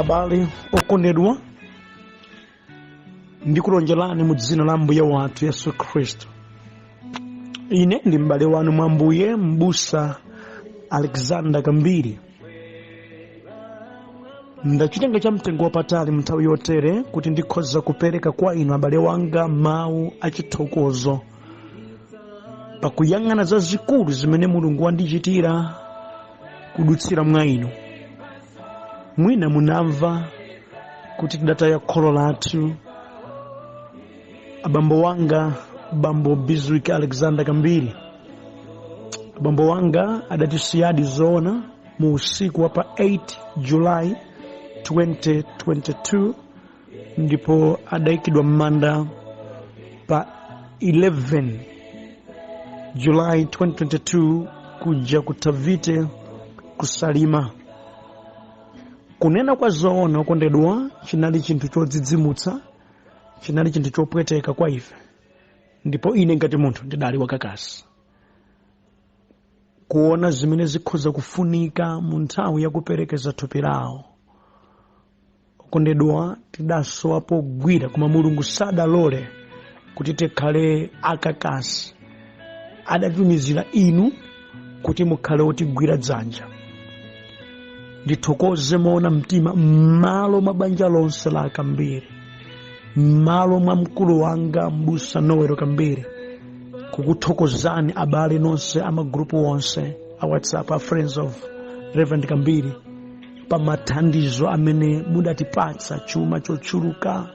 Abale okondedwa, ndikulonjerani mu dzina la Mbuye wathu Yesu Khristu. Ine ndi m'bale wanu mwa Mbuye, M'busa Alexander Kambiri. Ndachitenga cha mtengo wapatali mnthawi yotere kuti ndikhoza kupereka kwa inu abale wanga mawu achithokozo pakuyang'ana zazikulu zimene Mulungu wandichitira kudutsira mwa inu. Mwina munamva kuti tidataya kholo lathu, abambo wanga, Bambo Bizwick Alexander Kambiri. Abambo wanga adatisiyadi zoona mu usiku wa pa 8 July 2022, ndipo adayikidwa m'manda pa 11 July 2022 kuja ku Tavite kusalima. Kunena kwa zoona, okondedwa, chinali chinthu chodzidzimutsa, chinali chinthu chopweteka kwa ife, ndipo ine ngati munthu ndidali wakakasi kuona zimene zikhoza kufunika mu nthawi yakuperekeza thupi lawo. Okondedwa, tidasowa pogwira, koma Mulungu sadalole kuti tikhale akakasi. Adatumizira inu kuti mukhale otigwira dzanja. Ndithokoze moona mtima m'malo mwa banja lonse la Kambiri, m'malo mwa mkulu wanga Mbusa Noel Kambiri, kukuthokozani abale nonse amagrupu onse a WhatsApp a Friends of Reverend Kambiri pa mathandizo amene mudatipatsa, chuma chochuluka,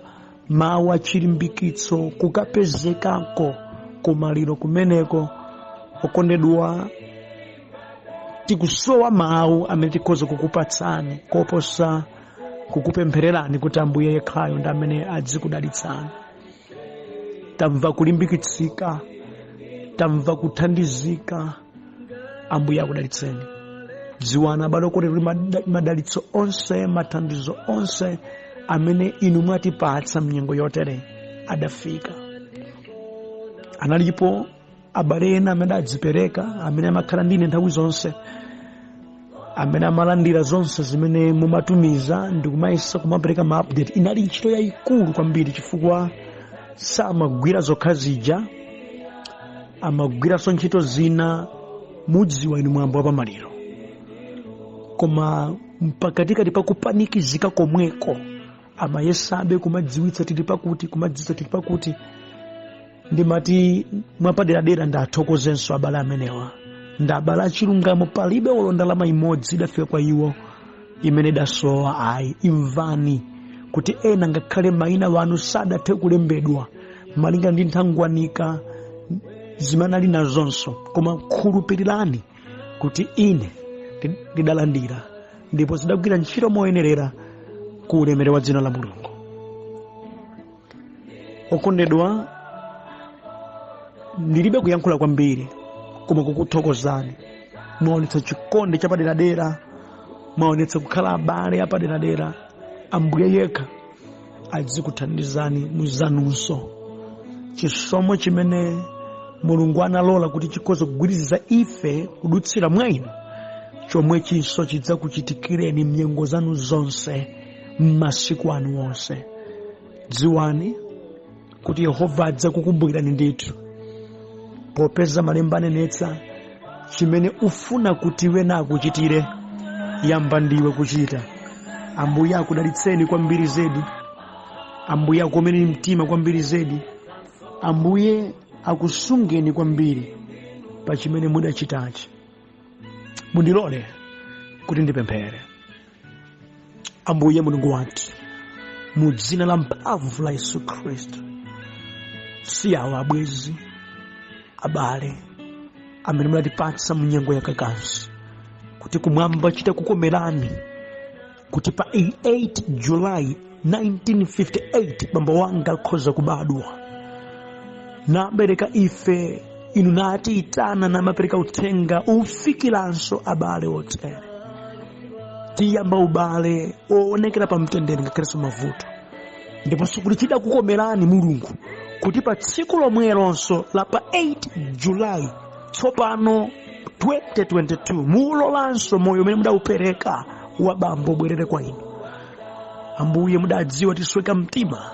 mawu achilimbikitso, kukapezekako kumaliro kumeneko. Okondedwa, tikusowa mawu amene tikhoza kukupatsani koposa kukupemphererani kuti Ambuye yekhayo ndi amene adzikudalitsani. Tamva kulimbikitsika, tamva kuthandizika. Ambuye akudalitseni. Dziwani abale okondedwa kuti madalitso onse, mathandizo onse amene inu mwatipatsa mnyengo yotere adafika. Analipo abale ena amene adzipereka, amene amakhala ndine nthawi zonse, amene amalandira zonse zimene mumatumiza ndikumayesa kumapereka ma update. Inali ntchito yayikulu kwambiri chifukwa samagwira zokha zija, amagwiranso ntchito zina, mudziwa inu mwambo wa pamaliro. Koma mpakatikati pakupanikizika komweko amayesabe kumadziwitsa tili pakuti, kumadziwitsa tili pakuti. Ndimati mwapaderadera ndathokozenso abale amenewa, ndi abale achilungamo. Palibe olo ndalama imodzi idafika kwa iwo imene idasowa ayi. Imvani kuti ena ngakhale mayina wanu sadathe kulembedwa malinga ndi nthangwanika zimene ali nazonso, koma khulupirirani kuti ine ndidalandira ndipo zidagwira ntchito moyenerera ku ulemerero wa dzina la Mulungu. Okondedwa, ndilibe kuyankhula kwambiri koma kukuthokozani. Mwaonetsa chikondi chapaderadera, mwaonetsa kukhala abale apaderadera. Ambuye yekha adzikuthandizani muzanunso. Chisomo chimene Mulungu analola kuti chikhoza kugwiriziza ife kudutsira mwa inu, chomwechinso chidzakuchitikireni mnyengo zanu zonse, m'masiku anu onse. Dziwani kuti Yehova adzakukumbukirani ndithu, popeza malemba anenetsa, chimene ufuna kuti wena akuchitire, yamba ndiwe kuchita. Ambuye akudalitseni kwambiri zedi. Ambuye akukomereni mtima kwambiri zedi. Ambuye akusungeni kwambiri pa chimene mudachitachi. Mundilole kuti ndipemphere. Ambuye Mulungu wathu, mu dzina la mphamvu la Yesu Khristu, si awa abwenzi, abale amene munatipatsa mu nyengo yakakasi, kuti kumwamba chitakukomerani kuti pa 8 July 1958 bambo wanga akhoza kubadwa, nabereka ife, inu natiyitana, namapereka uthenga ufikiranso abale otere. Tiyamba ubale woonekera pa mtendere ngakhalenso mavuto, ndiponso kuti chidakukomerani Mulungu kuti pa tsiku lomwelonso la pa 8 July tsopano 2022 mulolanso moyo umene mudaupereka wa bambo ubwerere kwa inu. Ambuye, mudadziwa tisweka mtima,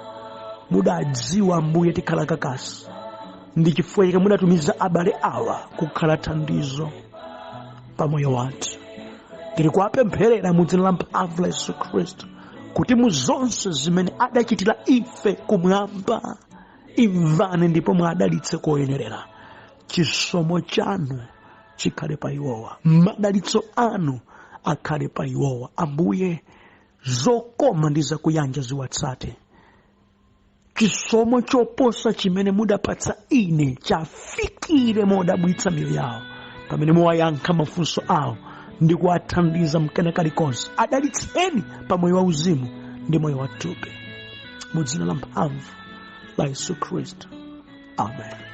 mudadziwa Ambuye tikhala kakasi, ndi chifukwa chake mudatumiza abale awa kukhala thandizo pa moyo wathu. Tili kuwapempherera mu dzina la mphamvu la Yesu Khristu kuti mu zonse zimene adachitira ife kumwamba, imvani ndipo mwadalitse koyenerera. Chisomo chanu chikhale pa iwowa, madalitso anu akhale pa iwowa. Ambuye, zokoma ndi zakuyanja ziwatsate. Chisomo choposa chimene mudapatsa ine chafikire modabwitsa miyoyo yawo pamene muwayankha mafunso awo ndi kuwathandiza mkena kalikonse. Adalitseni pa moyo wa uzimu ndi moyo wa thupi, mu dzina la mphamvu la Yesu Khristu, amen.